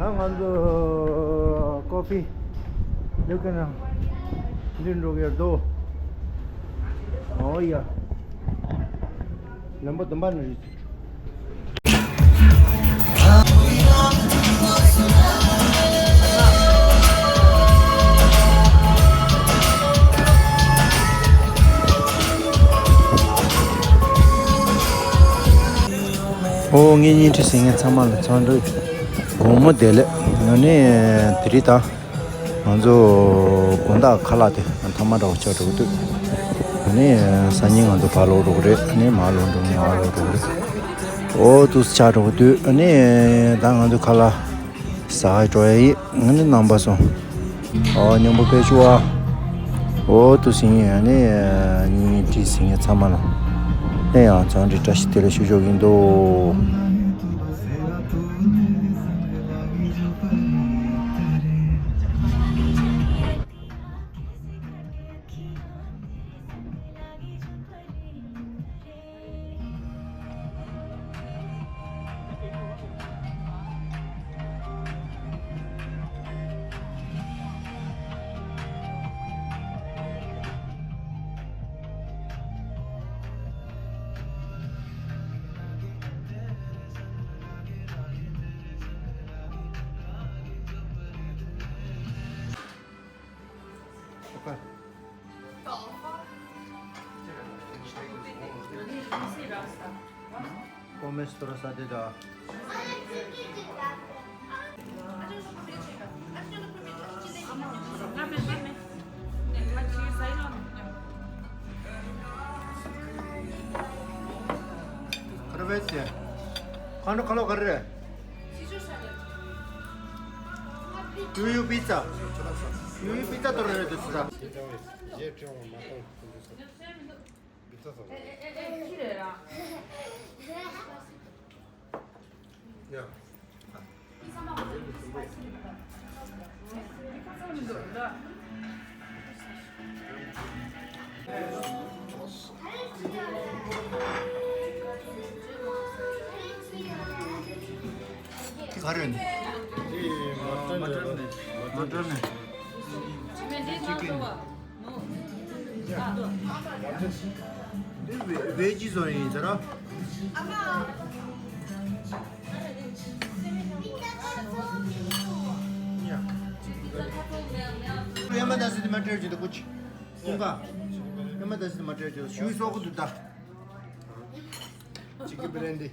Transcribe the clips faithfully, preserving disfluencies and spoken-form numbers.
ང་ཚོ་ཀོ་ཕི་ལུ་ཀ་ན་འདི་འགྲོ་གི་འདུག་ཨོ་ཡ། ལམ་བུ་དུམ་པ་ནས་རེད། ཨོ་ངའི་བརྙན་འཕྲིན་གཟིགས་མཁན་ཚང་མ་ལ་འཚམས་འདྲི། དགོང་མོ་བདེ་ལེགས། ཨ་ནི་དེ་རིང་ད་ང་ཚོ་དགོང་དག་ཁ་ལག་དེ་ཐ་མག་འདྲ་བོ་ཅིག་འགྲོ་གི་འདུག་ཨ་ནི་སང་ཉིན་ང་ཚོ་ཕར་ལོག་འགྲོ་གི་རེད། ཨ་ནི་མར་ལོག་འགྲོ་མར་ལོག་འགྲོ་གི་རེད། ཨོ་དུས་ཆགས་འགྲོ་གི་འདུག་ཨ་ནི་ད་ང་ཚོ་ཁ་ལག་ཟ་ག་འགྲོ་ཡ་ཡིན། ཨ་ནི་རྣམ་པ་ཚོ། ཨོ་མཉམ་པོ་ཕེབས་ཤོག་ཨ། ཨོ་དུས་ཡིན། ཨ་ནི་བརྙན་འཕྲིན་གཟིགས་མཁན་ཚང་མ་ལ་ཨེ་ཡང་འཚམས་འདྲི་བཀྲ་ཤིས་བདེ་ལེགས་ཞུ་ཆོག་གི་འདུག Come sto state da? Karavetsi. Kano kalo karre? Yuyu pizza. Yuyu pizza torre de sura. Karen. Mutton. Mutton. Chicken. This ve- veggie zone is, right? Yeah. Yamada sidi material jida kuch. Kunga. Yamada sidi material jida. Shui soku duda. Chicken brandy.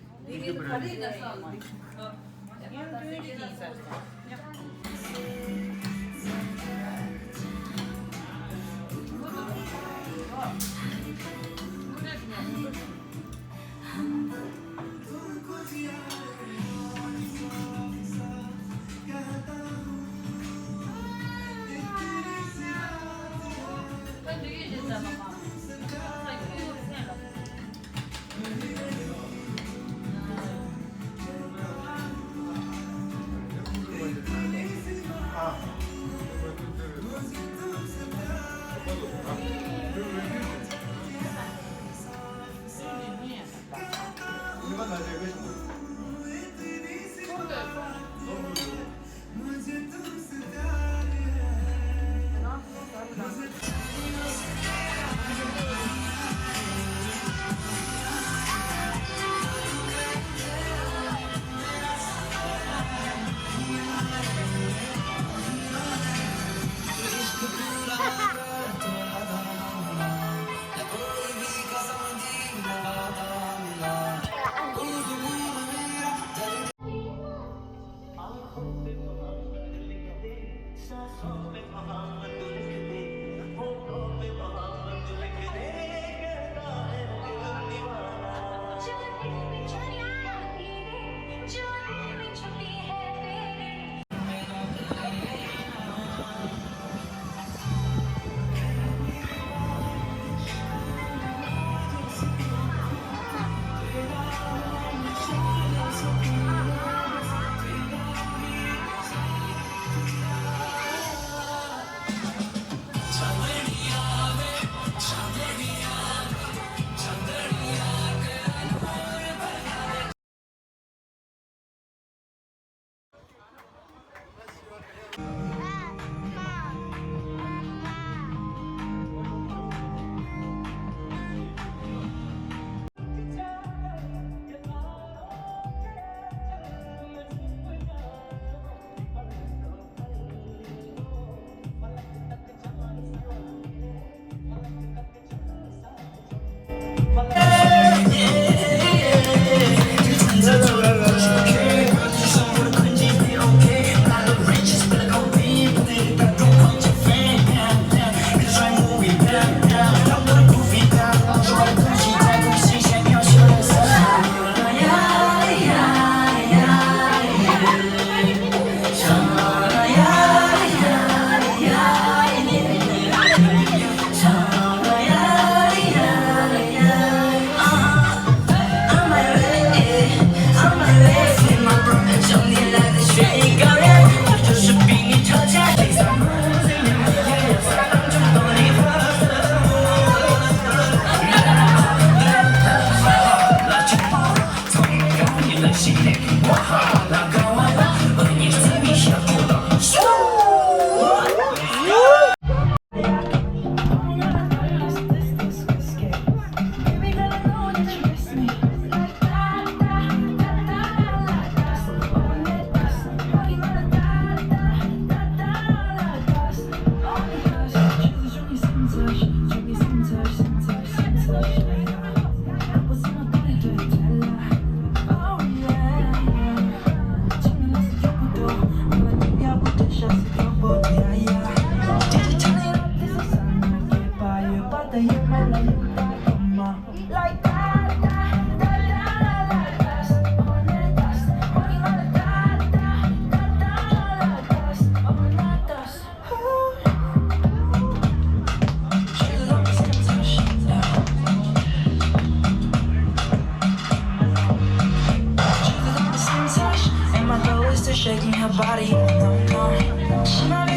She's shaking her body, oh no, no. She might